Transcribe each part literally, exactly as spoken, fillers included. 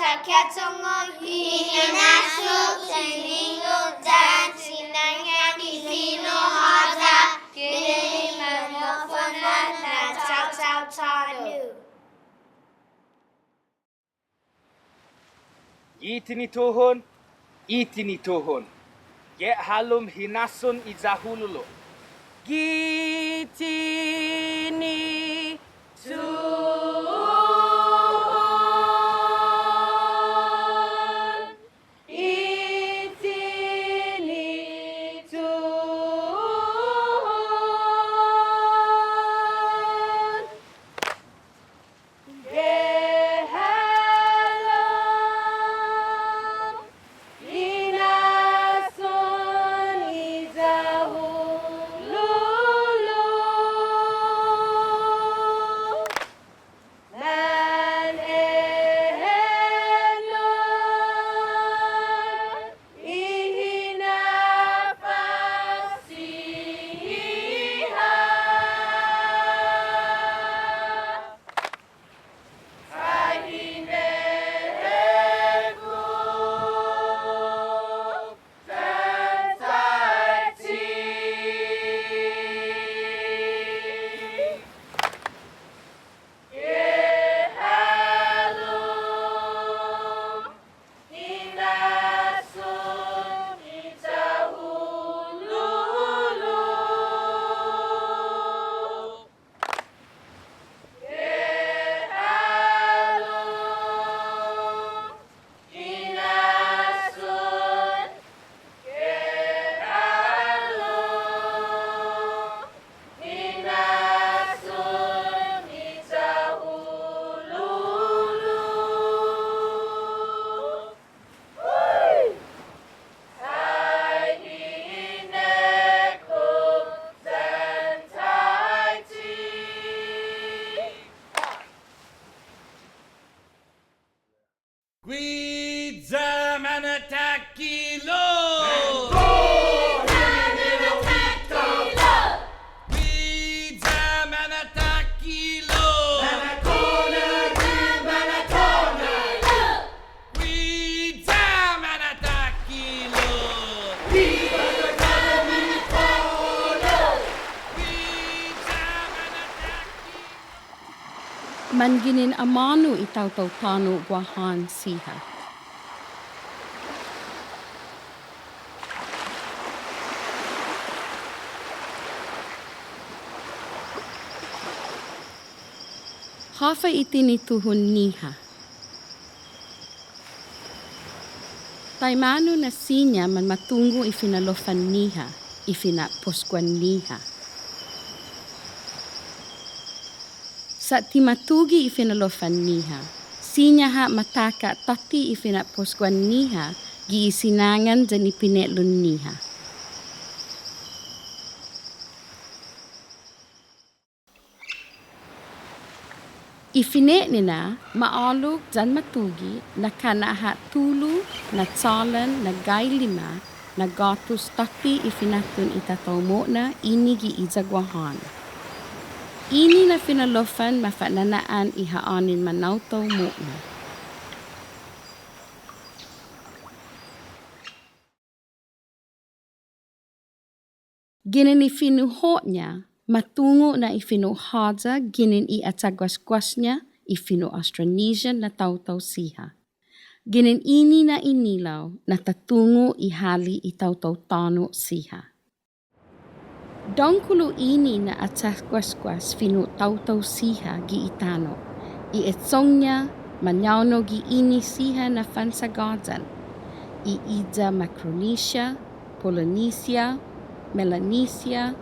Kechongo' i hinasso, tiningo' yan sinangan i fino' håya ginen i manmofo'na na taotao tåno'. Gi tinituhon, i tinituhon. Gi halom hinasson i Yahululo'. Gi tinituhon. I tinituhon. Gi halom hinasson i Yahululo'. Nan e'ennon i hinafasiha. Ai hine'ekungok yan taikti'. Gi halom hinasson i Yahululo'. Gi halom hinasson, gi halom hinasson i Yahululo'. Ai hine'ekungok yan taikti'. Guiya mana'takkilo'. Guiya mana'takkilo'. Guiya mana'takkilo'. Guiya mana'takkilo'. Manginen amånu i taotao tåno' Guåhan siha? Håfa i tinituhon-ñiha? Taimanu na siña manmatungo' i finalofan-ñiha, i fina'poskuan-ñiha? Sa' ti matugi' i finalofan-ñiha, siña ha' mataka' tåtte i fina'poskuan-ñiha gi i sinangan yan i pine'lon-ñiha. I fine'nina, ma'ålok yan matugi', na kana' ha' tulu na chålan na gai lima na gåtus tåtte i finaton i taotao mo'na ini gi iya Guåhan. Ini na finalofan mafa'nana'an i ha'ånen manaotao mo'na. Ginen i fino' Ho'ña, matungo' na i fino' Håya ginen i achagguasguas-ña i fino' Austronesian na taotao siha. Ginen ini na inilao na ta tungo' i hale' i taotao tåno' siha. Dångkolo ini na achagguasguas fino' taotao siha gi i tano'. I echong-ña mañaonao gi ini siha na fansagåyan. I iya Micronesia, Polynesia, Melanesia,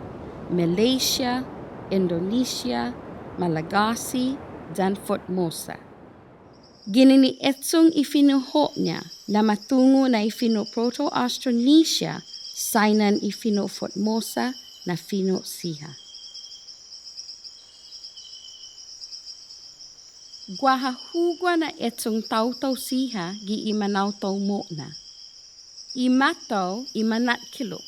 Malaysia, Indonesia, Malagasy, yan Formosa. Ginen i echong i fino' Ho'ña na matungo' na i fino' Proto-Austronesia, sainan i fino' Formosa na fino' siha. Guaha hugua na echong taotao siha gi i manaotao mo'na. I matao i manakkilo'.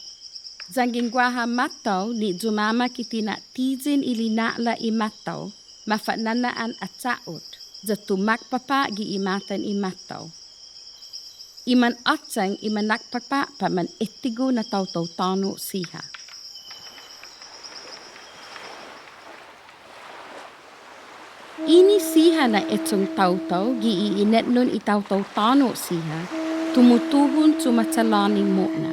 Yanggen guaha matao ni yumamak i tinatiyen i lina'la' i matao, mafa'nana'an acha'ot. ya tumakpapa' gi i matan i mattao. I manåchang i manakpapa' pat manettigu na taotao tåno' siha. Ini siha na echong taotao gi i inetnon i taotao tåno' siha, tumutuhon chumachalani mo'na.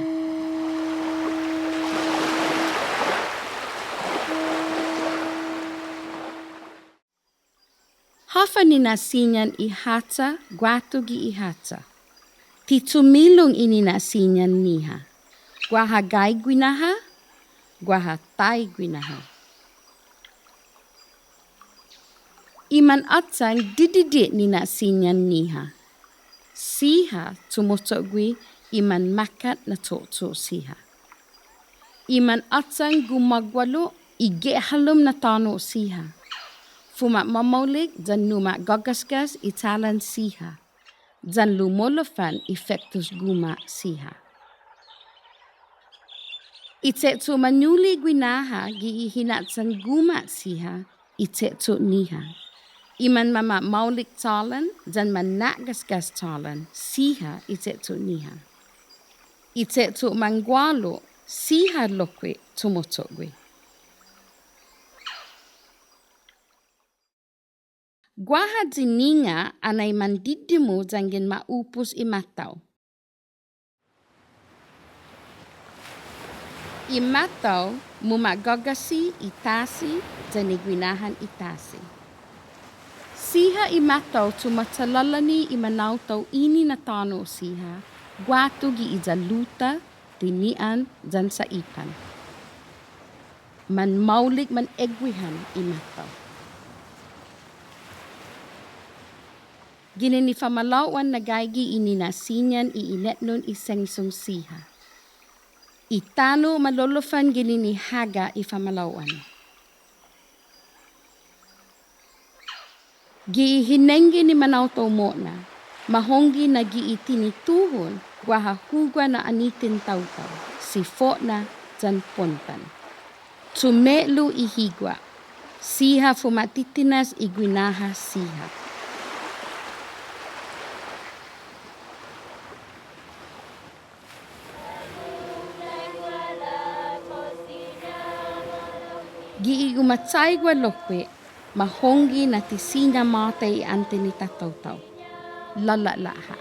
Håfa nina'siñan i håcha guatu gi i håcha. Ti chumilong i nina'siñan-ñiha. Guaha gai guinaha, guaha tai guinaha. I manåchang didide' nina'siñan-ñiha. Siha chumocho' gui' i manmakkat na cho'cho' siha. I manåchang gumagualo' i gehålom na tåno' siha. Fuma'mamaolek yan numa'gågasgas i chalan siha. Yan lumolofan i fektos guma' siha. I che'cho' mañuli' guinaha gi i hinåchang guma' siha i che'cho'-ñiha. I manmama'maolek chalan yan manna'gasgas chalan siha i che'cho'-ñiha. I che'cho' manggualo' siha lokkue' chumocho' gui'. Guaha yininga' anai mandidimo' yanggen ma'upos i mattao. I mattao muma'gågasi i tasi yan i guinahan i tasi. Siha i mattao chumachalålani i manaotao ini na tåno' siha, guatu gi iya Luta, Tinian yan Saipan. Manmaolek maneguihan i mattao. Ginen i famalao'an na gaige i nina'siñan i inetnon i sengsong siha. I tano' malolofan ginen i haga i famalao'an. Gi i hinengge ni manaotao mo'na, mahongge na gi i tinituhon guaha hugua na aniten taotao, si Fo'na yan Pontan. Chume'lu i hugua, siha fuma'titinas i guinaha siha. Gi i umataigua lokkue', mahongge na ti siña måtai i anten i tataotao. Lala'la' ha'.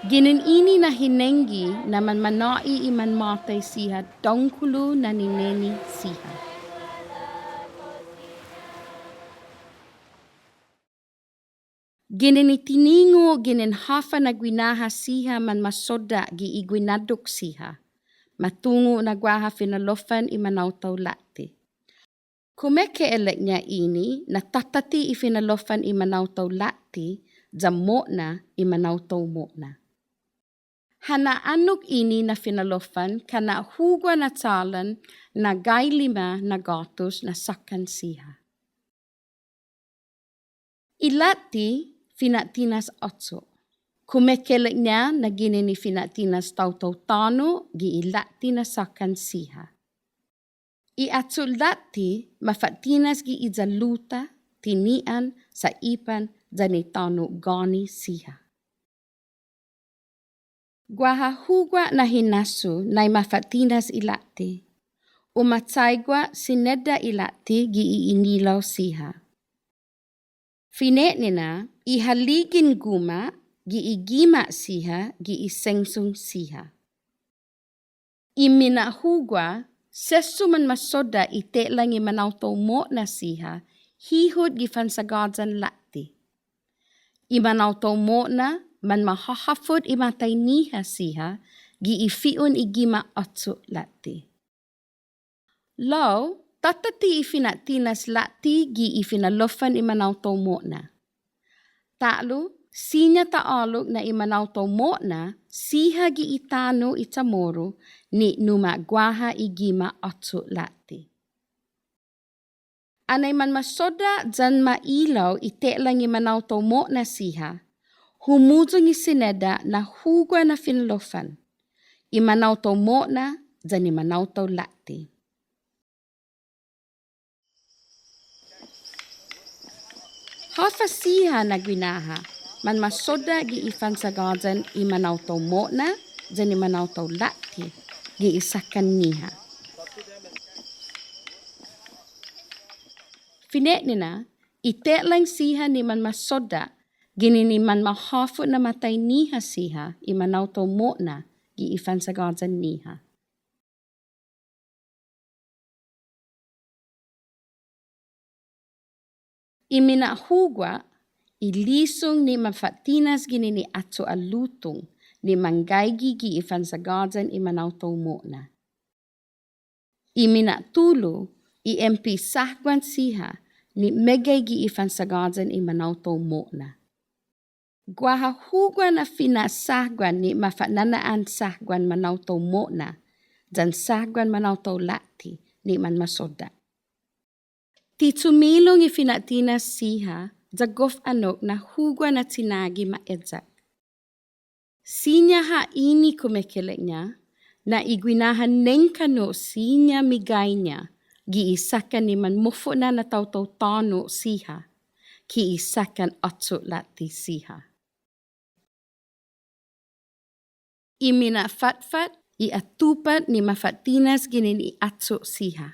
Ginen ini na hinengge na manmanå'i i manmåtai siha dångkolo na nineni siha. Ginen i tiningo' ginen håfa na guinaha siha manmasodda' gi i guinaddok siha. Matungo' na guaha finalofan i manaotao latte. Kumeke'ilek-ña ini na tåtåtte i finalofan i manaotao latte, ya mo'na i manaotao mo'na. Ha na'annok ini na finalofan kana' hugua na chalan na gai lima na gåtus na såkkan siha. I latte fina'tinas åcho'. Kumeke'ilek-ña na ginen i fina'tinas taotao tåno' gi i latte na såkkan siha. I åcho' latte mafa'tinas gi iya Luta, Tinian, Saipan, yan i tåno' Gani siha. Guaha hugua na hinasso nai mafa'tinas i latte. Umataigua sinedda' i latte gi i inilao siha. Fine'nina i haligen guma' gi i gima' siha gi i sengsong siha. I mina' hugua, sesso manmasodda' i te'lang i manaotao mo'na siha, hihot gi fansagåyan latte. I manaotao mo'na manmahahafot i matai-ñiha siha gi i fi'on i gima' åcho' latte. Lao, tåtåtte i fina'tinas latte gi i finalofan i manaotao mo'na. Ta'lo, siña ta ålok na i manaotao mo'na siha gi i tano' i Chamoru ni numaguaha i gima' åcho' latte. Anai manmasodda' yan ma ilao i te'lang i manaotao mo'na siha, humuyong i sinedda' na hugua na finalofan, i manaotao mo'na yan i manaotao latte. Håfa siha na guinaha manmasodda' gi i fansagåyan i manaotao mo'na yan i manaotao latte gi i sakkan-ñiha. Fine'nina, i te'lang siha ni manmasodda' ginen i manmahåfut na matai-ñiha siha i manaotao mo'na gi i fansagåyan-ñiha. I mina'hugua, i lisong ni mafa'tinas ginen i åcho' alutong ni manggaige gi i fansagåyan i manaotao mo'na. I mina'tulu, i empe' sahguan siha ni meggai gi i fansagåyan i manaotao mo'na. Guaha hugua na fina'sahguan ni mafa'nana'an sahguan manaotao mo'na yan sahguan manaotao latte ni manmasodda'. Ti chumilong i fina'tinas siha ya gof annok na hugua na chinagi ma eyak. Siña ha' ini kumekeilek-ña na i guinahan nengkanno' siña migaiña gi i sakkan ni manmofo'na na taotao tåno' siha ki i sakkan åcho' latte siha. I mina'fatfat, i atupat ni mafa'tinas ginen i åcho' siha.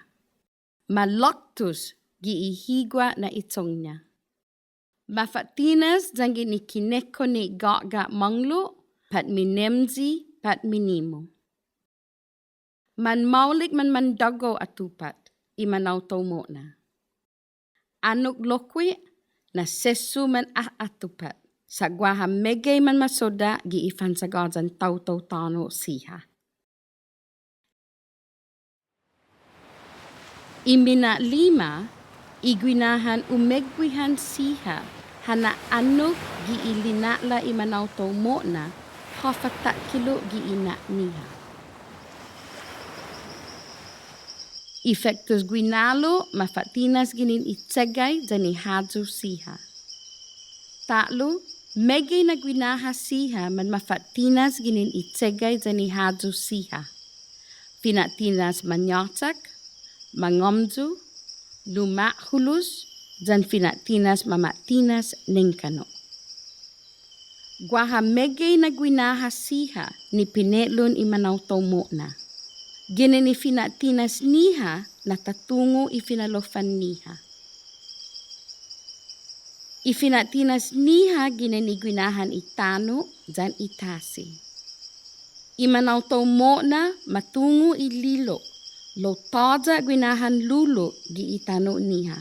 Malaktos gi i hugua na i chong-ña. Mafa'tinas yanggen i kinekko ni gå'ga' månglo', pat minemyi, pat minimu. Manmaolek manmandågu atupat i manaotao mo'na. Annok lokkue' na sesso man a'atupat, sa' guaha meggai manmasodda' gi i fansagåyan taotao tåno' siha. I mina'lima, i guinahan umeguihan siha ha na'annok gi i lina'la' i manaotao mo'na håfa takkilo' gi i na'-ñiha. Efektos guinalo' mafa'tinas ginen i chegai yan i håyu siha. Ta'lo, meggai na guinaha siha manmafa'tinas ginen i chegai yan i håyu siha. Fina'tinas mañåchak, mangåmyu, luma'hulos, yan fina'tinas mama'tinas nengkanno'. Guaha meggai na guinaha siha ni pine'lon i manaotao mo'na. Ginen i fina'tinas-ñiha na ta tungo' i finalofan-ñiha. I fina'tinas-ñiha ginen i guinahan i tano' yan i tasi. I manaotao mo'na ma tungo' i lilok, lao tåya' guinahan lulok gi i tano'-ñiha.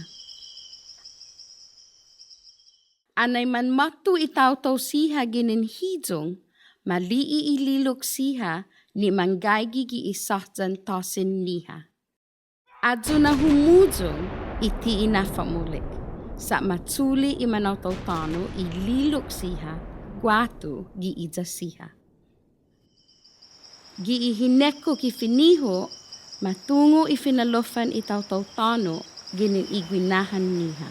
Anai manmåtto i taotao siha ginen hiyong, ma li'e' i lilok siha ni manggaige gi i sahyan tåsin-ñiha. Ayu na humuyong i ti'i na fa'maolek, sa' ma chule' i manaotao tåno' i lilok siha guatu gi iya siha. Gi i hinekkok i finiho, ma tungo' i finalofan i taotao tåno' ginen i guinahan-ñiha.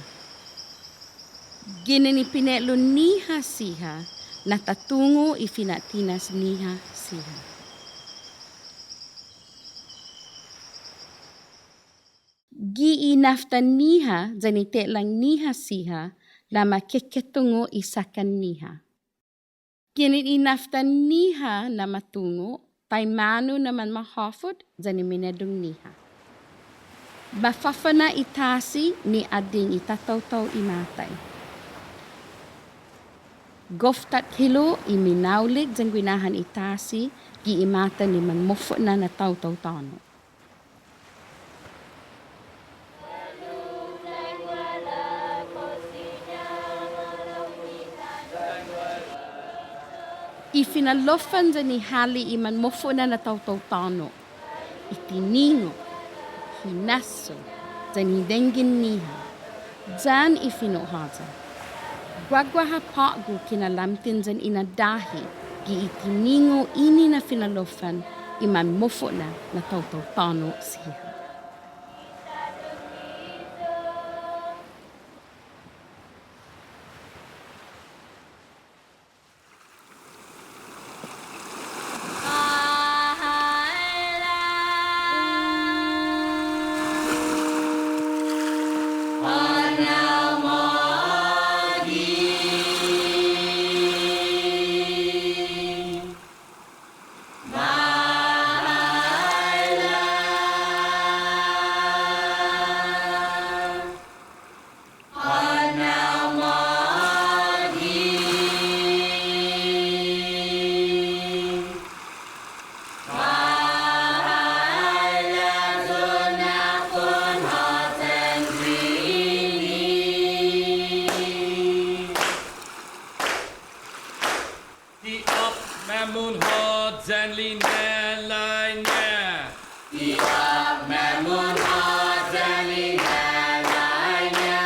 Ginen i pine'lon-ñiha siha, na ta tungo' i fina'tinas-ñiha siha. Gi i naftan-ñiha yan i te'lang-ñiha siha, na ma keketungo' i sakkan-ñiha. Ginen i naftan-ñiha na ma tungo', taimanu na manmahåfot yan i minedong-ñiha. Ma fafana' i tasi ni addeng i tataotao i matai. Gof takhilo' i minaolek yan guinahan i tasi gi i matan i manmofo'na na taotao tåno'. I finalofan yan i hale' i manmofo'na na taotao tåno', i tiningo', hinasso, yan i nenggen-ñiha, yan i fino' håya. Guaguaha på'go kinalamten yan inadahi gi i tiningo' ini na finalofan i manmofo'na na taotao tåno' siha. Lina'la'-ña. Ti åpmam un håyan lina'la'-ña.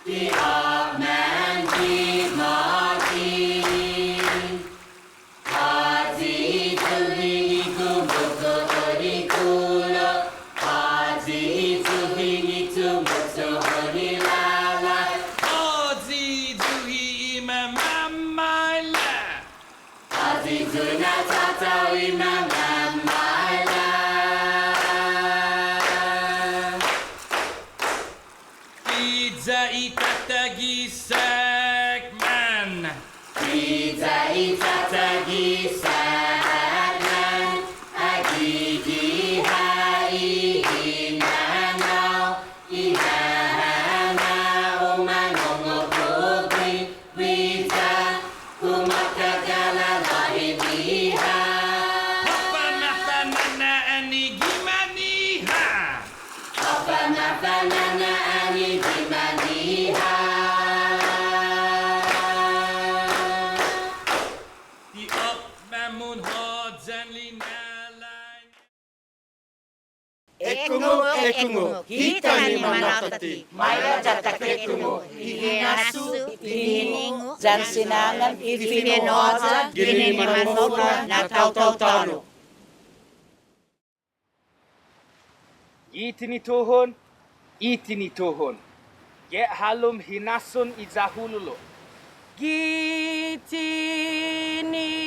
Ti åpmam gi mågi. Håyi i tuhi i gumutu uri kulo. Håyi i tuhi i gumutu uri låla'. Håyi i tuhi i mamamaila'. Håyi i tuhi na tåta i mamamaila'. Giya i tåta gi sakman. Giya i tåta gi sakman. Agi gi ha i hinanao. I ha ha na u mangongo' put wi. Giya, kumåtga gi lalåhi-ñiha. Håfa mafa'nana'an i gima'-ñiha. Håfa mafa'nana'an i gima'-ñiha. Ti åpmam un håyan lina'la'-ña. Ekungok, ekungok, hita ni manatatte, maila' ya ta ekungok i hinasso, i tiningo' yan sinangan i fino' håya ginen i manmofo'na na taotao tåno'. Gi tinituhon, i tinituhon. Gi hålom hinasson i Yahululo'. Gi tinituhon.